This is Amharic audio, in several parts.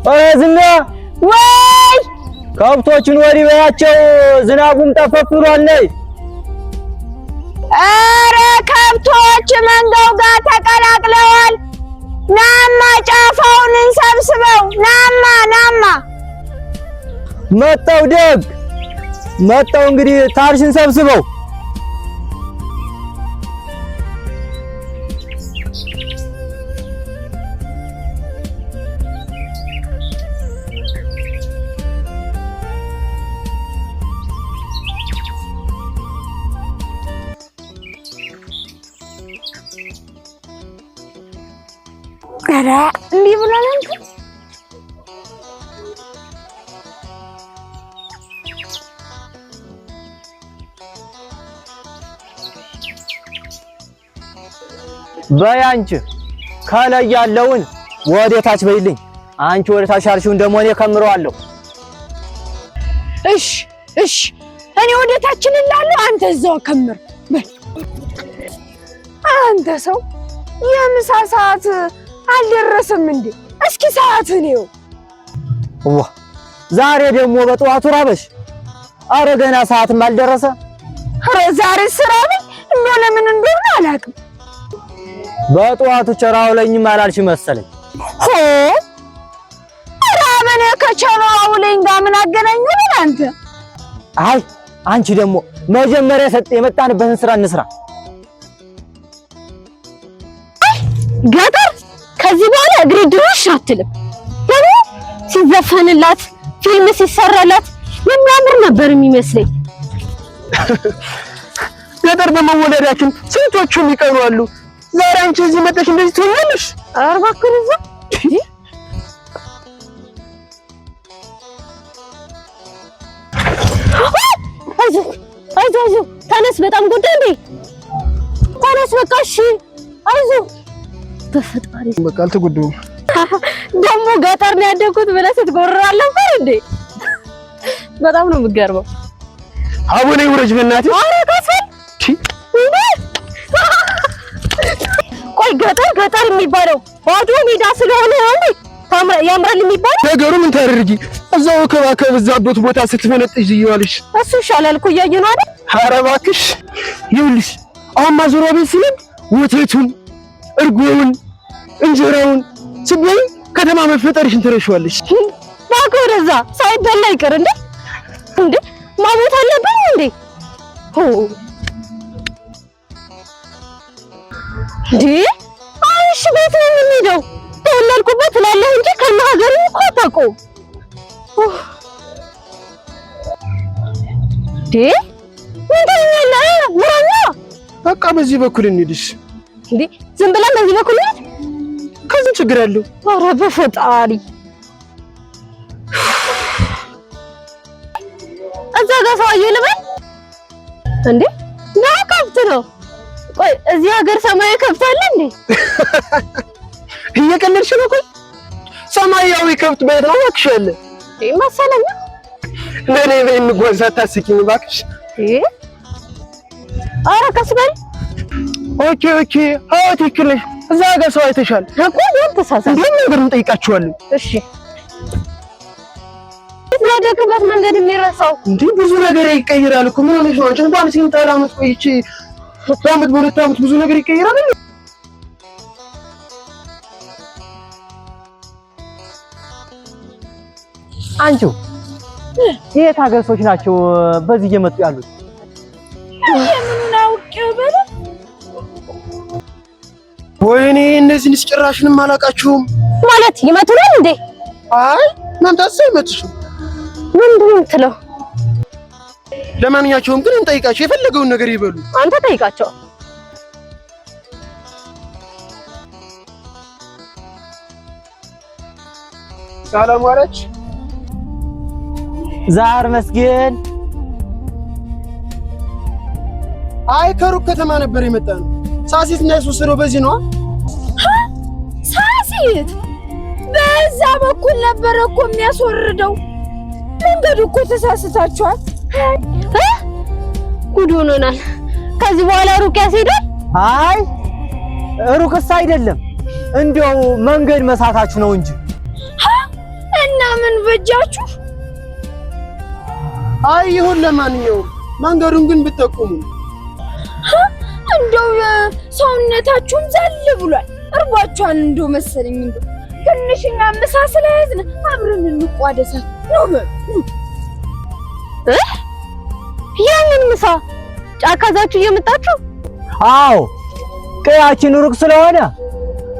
ኧረ ዝና ወይ ከብቶችን ወዲህ በያቸው፣ ዝናቡም ጠፈፍ ብሏል። ነይ። ኧረ ከብቶች መንጋው ጋር ተቀላቅለዋል። ናማ ጫፋውን እንሰብስበው። ናማ ናማ። መጣው ደግ መጣው። እንግዲህ ታርሽን ሰብስበው። ኧረ እምቢ ብሏል። አንተ በይ አንቺ ከላይ ያለውን ወደ ታች በይልኝ። አንቺ ወደ ታች ያልሽውን ደግሞ እኔ ከምረዋለሁ። እሺ እሺ፣ እኔ ወደ ታች እላለሁ፣ አንተ እዛው ከምር። በል አንተ ሰው የምሳ ሰዓት አልደረሰም እንዴ? እስኪ ሰዓትን ይኸው። ዋ ዛሬ ደግሞ በጠዋቱ ራበሽ። አረ ገና ሰዓትም አልደረሰ። ኧረ ዛሬ ስራ ነኝ እንደው ለምን እንደሆነ አላውቅም። በጠዋቱ ቸር አውለኝም አላልሽ መሰለኝ። ሆ ራበን ከቸሮ አውለኝ ጋር ምን አገናኘው? አንተ አይ አንቺ ደግሞ መጀመሪያ ሰጥ የመጣንበትን ስራ እንስራ። ገጠር ከዚህ በኋላ እግሬ ድርሽ አትልም። ደግሞ ሲዘፈንላት ፊልም ሲሰራላት የሚያምር ነበር የሚመስለኝ። ገጠር በመወለዳችን ስንቶቹም ይቀኑ አሉ። ዛሬ አንቺ እዚህ መጠሽ እንደዚህ ትሆኛለሽ? ኧረ እባክህን እዛ አይዞህ አይዞህ አይዞህ፣ ተነስ። በጣም ጎዳ እንዴ? ተነስ በቃ እሺ፣ አይዞህ። በፈጣሪ በቃ አልተጎዳሁም። ደግሞ ገጠር ነው ያደግኩት ብለህ ስትጎርር አልነበር እንዴ? በጣም ነው የምትገርመው። አቡነ ይውረጅ በእናትሽ። ኧረ ቀስ በል። ቆይ ገጠር ገጠር የሚባለው ባዶ ሜዳ ስለሆነ ነው እንዴ ያምራል የሚባለው? ነገሩ ምን ታደርጊ፣ እዛው ከባከብ እዛበት ቦታ ስትፈነጥዥ እየዋልሽ እሱ ይሻላል እኮ እያየሁ ነው አይደል? ኧረ እባክሽ ይኸውልሽ፣ አሁን ማዞሪያ ቤት ስንሄድ ወተቱን፣ እርጎውን፣ እንጀራውን ስትበይ ከተማ መፈጠርሽን ትረሺዋለሽ። እባክህ ወደዛ ሳይበላ ይቅር እንዴ! እንዴ ማሞት አለብኝ እንዴ? ሆ እንዴ! አይ እሺ፣ ቤት ነው የምንሄደው። ተወለድኩበት ትላለህ እንጂ ከነ ሀገሩ እኮ አታውቀውም። እንዴ ምን ትለኛለህ? ምራኛ በቃ በዚህ በኩል እንሂድሽ። እንዴ ዝም ብለን በዚህ በኩል እንሂድ? ከዚህ ችግር አለው? ኧረ በፈጣሪ እዛ ጋር ሰው አየሁ ልበል እንዴ? ና ከብት ነው። ቆይ እዚህ ሀገር ሰማያዊ ከብት አለ እንዴ? እየቀለድሽ ነው? ቆይ ሰማያዊ ከብት በየት ነው እባክሽ ያለ መሰለኝ። ለኔ በይ እንጓዝ፣ አታስቂኝ እባክሽ። ኧረ ቀስ በል። Okay okay። አዎ ትክክል ነሽ። እዛ ጋር ሰው አይተሻል እኮ ተሳሳት። እንዴ ነገር እንጠይቃቸዋለን። እሺ ያደግበት መንገድ የሚረሳው እንዴ ብዙ ነገር ይቀይራል እኮ ምን ሆነሽ ነው አንቺ? እንኳን ስንት ዓመት ቆይቼ በዓመት በሁለት ዓመት ብዙ ነገር ይቀይራል። አንቺው የት ሀገር ሰዎች ናቸው በዚህ እየመጡ ያሉት? የምኑን አውቄው በለ። ወይኔ እነዚህንስ ጭራሽንም አላውቃችሁም። ማለት ይመቱናል እንዴ? አይ መምጣት አይመቱሽም። ምንድን ነው የምትለው? ለማንኛቸውም ግን እንጠይቃቸው፣ የፈለገውን ነገር ይበሉ። አንተ ጠይቃቸው። ሰላም ዋለች። ዛር መስገን። አይ ከሩቅ ከተማ ነበር የመጣ ነው። ሳሲት እና የሶስት በዚህ ነው። ሳሲት በዛ በኩል ነበረ እኮ የሚያስወርደው። መንገዱ እኮ ተሳስታችኋል። ጉድ ሆኖናል። ከዚህ በኋላ ሩቅ ያስሄዳል። አይ ሩቅስ አይደለም፣ እንዲያው መንገድ መሳታችሁ ነው እንጂ። ምን በጃችሁ? አይ ይሁን፣ ለማንኛውም መንገዱን ግን ብትጠቁሙ። እንደው ሰውነታችሁም ዘል ብሏል፣ እርቧችኋል እንደው መሰለኝ። እንደው ትንሽኛ ምሳ ስለያዝን አብረን እንቋደሳል ነው። ያንን ምሳ ጫካ ዛችሁ እየመጣችሁ? አዎ ቀያችን ሩቅ ስለሆነ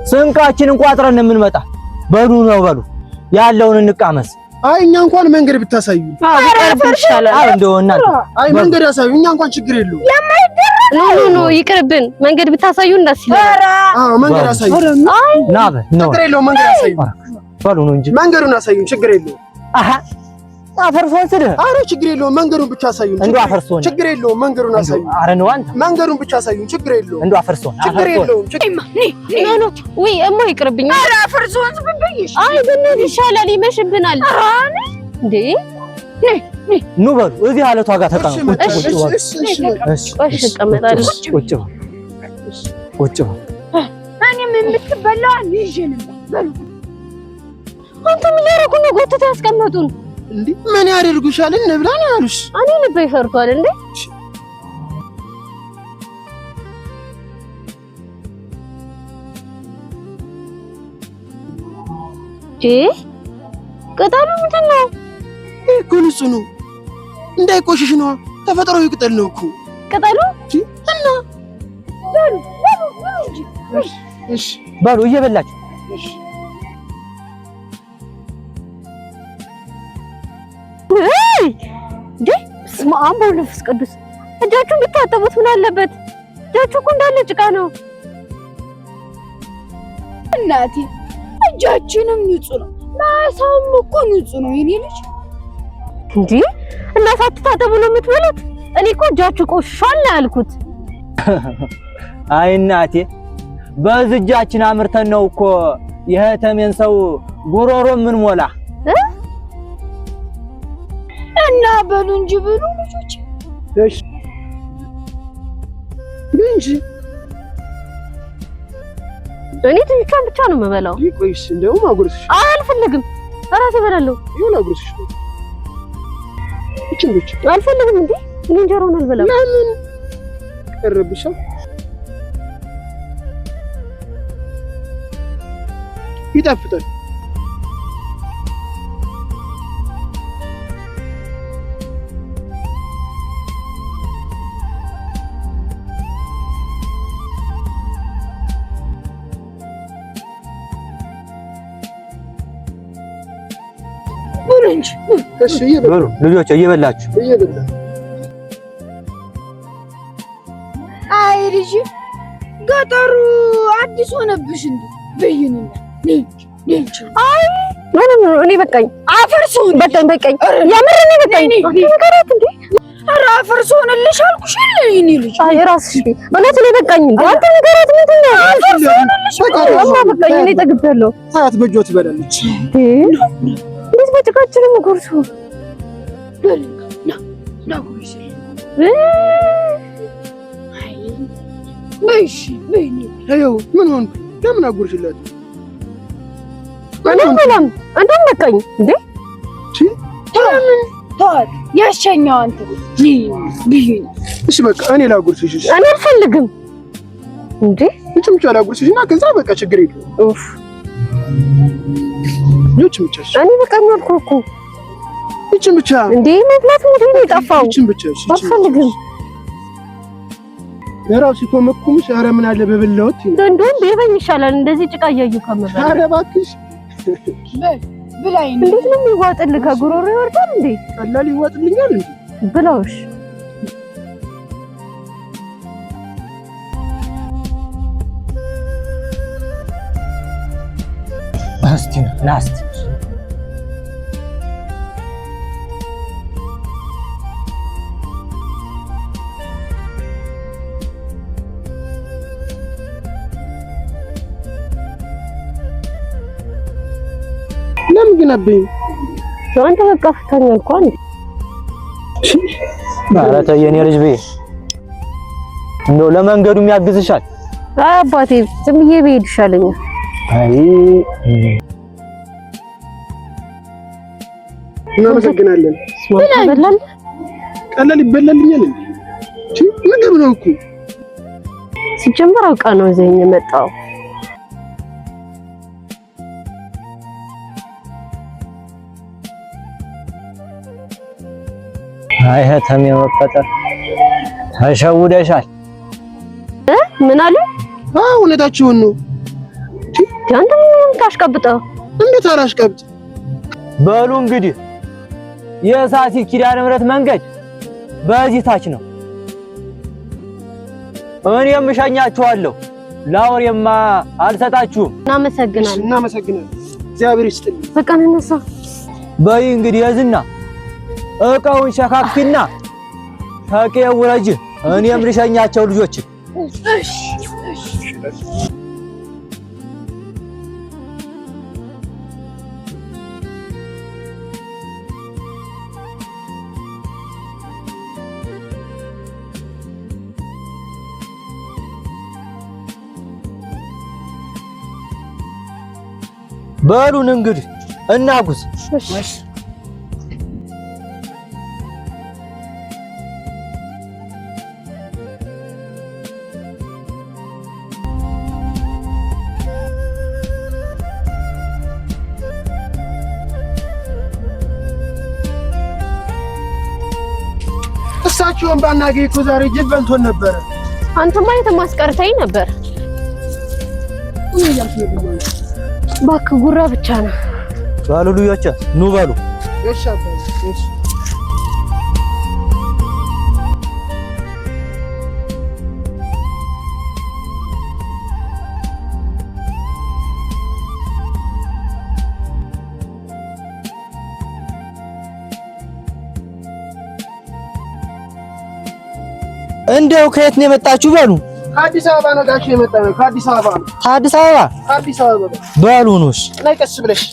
ስንቃችንን ቋጥረን የምንመጣ። በሉ ነው በሉ፣ ያለውን እንቃመስ። አይ እኛ እንኳን መንገድ ብታሳዩ። ይቅርብን ይሻላል። አይ እንደው እናንተ አይ መንገድ ያሳዩ፣ እኛ እንኳን ችግር የለውም። No no no ይቅርብን። መንገድ ብታሳዩን ደስ ይላል። አዎ መንገድ ያሳዩ። ና በል ነው ችግር የለውም። መንገድ ያሳዩ፣ በሉ ነው እንጂ መንገዱን አሳዩን፣ ችግር የለውም። አሃ አፈርሶን ስልህ። አረ ችግር የለውም። መንገዱን ብቻ አሳዩን። እንደው አፈርሶን። ችግር የለውም። መንገዱን አሳዩን። አረ ነው አንተ መንገዱን ብቻ አሳዩን። ችግር የለውም። እንደው አፈርሶን ችግር የለውም። No no ውይ እማ ይቅርብኝ። ኧረ አፈርሶን ብብይሽ። አይ በእናትህ ይሻላል፣ ይመሽብናል። እንዴ ኑ በሉ እዚህ አለቷ ጋር ተቀመጡ። ቁጭ ቁጭ በሉ። እሺ ቆይ እቀመጣለሁ። ቁጭ በሉ ቁጭ በሉ። እኔም የምትበላዋን ይዤ ልምጣ። በሉ አንተ ምን ሊያደርጉ ነው ጎትተው ያስቀመጡን? እንዴ ምን ያደርጉሻል? እንብላ ነው ያሉሽ። እኔ ልቤ ፈርቷል። እንዴ ቅጠሉ ምንድን ነው? ይሄ እኮ ንጹህ ነው፣ እንዳይቆሽሽ ነዋ። ተፈጥሯዊ ቅጠል ነው እኮ ቅጠሉ። እና እሺ በሉ እየበላችሁ። እንዴ በስመ አብ ወወልድ ወመንፈስ ቅዱስ። እጃችሁን ብታጠቡት ምን አለበት? እጃችሁ እኮ እንዳለ ጭቃ ነው። እናቴ እጃችንም ንጹህ ነው፣ ማሳውም እኮ ንጹህ ነው የኔ ልጅ። እንዴ እና ሳትታጠቡ ነው የምትበሉት? እኔ እኮ እጃችሁ ቆሽሿል ነው ያልኩት። አይ እናቴ በዚህ እጃችን አምርተን ነው እኮ የህተሜን ሰው ጉሮሮ ምን ሞላ። እና በሉ እንጂ ብሉ ልጆች። እሺ እንጂ እኔ ትንሿን ብቻ ነው የምበላው። ቆይስ፣ እንደውም አጉርስሽ። አይ አልፈልግም፣ እራሴ እበላለሁ። ይሁን አጉርስሽ። እቺን ብቻ አልፈልግም። እንዴ እኔ እንጀራውን አልበላም። ለምን ቀረብሻል? ይጣፍጣል። ብሉ እንጂ። እሺ እየበላ በሉ ልጆች እየበላችሁ። እየበላ። አይ ልጅ ገጠሩ አዲስ ሆነብሽ እንዴ? በይንና ነጭ አይ ምንም እኔ በቃኝ። አፈርሶን በቃኝ በቃኝ፣ የምር እኔ በቃኝ። ነገራት እንዴ ኧረ አፈርሶንልሽ አልኩሽ የኔ ልጅ። አይ እራስሽ በእውነት እኔ በቃኝ። እንዴ አንተ ነገራት ምንድን ነው? እማ በቃኝ፣ እኔ ጠግቤያለሁ። ታያት በእጇ ትበላለች። እንዴት በጭቃችንም ጎርሶ ና ና ጉርሽ በይ በይ። ይኸው ምን ሆንኩ? ለምን አጉርሽላት? እኔ አልበላም። እንደውም በቃኝ። እንዴ ተዋት፣ ያሸኛው አንተ ብይ። እሺ በቃ እኔ ላጉርስሽ። እሺ እኔ አልፈልግም። እንዴ እቺ ብቻ ላጉርስሽ እና ከዛ በቃ ችግር የለውም። ኡፍ እቺ ብቻ እኔ በቃኝ አልኩህ እኮ። እቺ ብቻ እንዴ መብላት ሙዴ ነው የጠፋው። እቺ ብቻ እሺ አልፈልግም። ለራሱ ሲኮመኩምሽ ኧረ ምን አለ በበላሁት። እንደውም ቢርበኝ ይሻላል እንደዚህ ጭቃ እያዩ ከምበላ። ኧረ እባክሽ ብላኝ። እንዴት ነው የሚዋጥልህ? ከጉሮሮ ይወርዳል እንዴ? ቀላል ይዋጥልኛል እንዴ? ብላውሽ እስቲ ና እስቲ ለምን ግን አበይም? አንተ በቃ ፍታኝ አልኩህ። አንዴ ኧረ ተይ የኔ ልጅ ብዬ እንደው ለመንገዱም ያግዝሻል። አይ አባቴ ዝም ብዬ ብሄድ ይሻለኛል። አይ እናመሰግናለን። ትበላለህ? ቀላል ይበላልኛል እንዴ? ምግብ ነው እኮ። ሲጀመር አውቃ ነው እዚህ የመጣው። አይ ተሜ መፈጠር ተሸውደሻል። ምን አሉ? አዎ እውነታቸውን ነው። አንተ ምን ታሽቀብጠው? እንዴት አላሽቀብጥ? በሉ እንግዲህ የሳሲት ኪዳነ ምሕረት መንገድ በዚህ ታች ነው። እኔም እሸኛችኋለሁ። ላወሬማ አልሰጣችሁም። እናመሰግናለን። እናመሰግናለን። እግዚአብሔር ይስጥልኝ። በቃ እንነሳ። በይ እንግዲህ የዝና እቃውን ሸካክፊና ከቄው ውረጅ። እኔም ልሸኛቸው ልጆች። በሉን እንግዲህ እናጉዝ። እሳቸውን ባናገኝ እኮ ዛሬ ጅብ በልቶን ነበረ። አንተማ የትም አስቀርተኝ ነበር። እባክህ ጉራ ብቻ ነው። በሉ ልጆች ኑ በሉ። እሺ አባዬ፣ እሺ። እንደው ከየት ነው የመጣችሁ? በሉ ከአዲስ አበባ ነው ጋሼ የመጣ ነው። ከአዲስ አበባ ነው። ከአዲስ አበባ ከአዲስ አበባ በሉ ኑስ ላይ ቀስ ብለሽ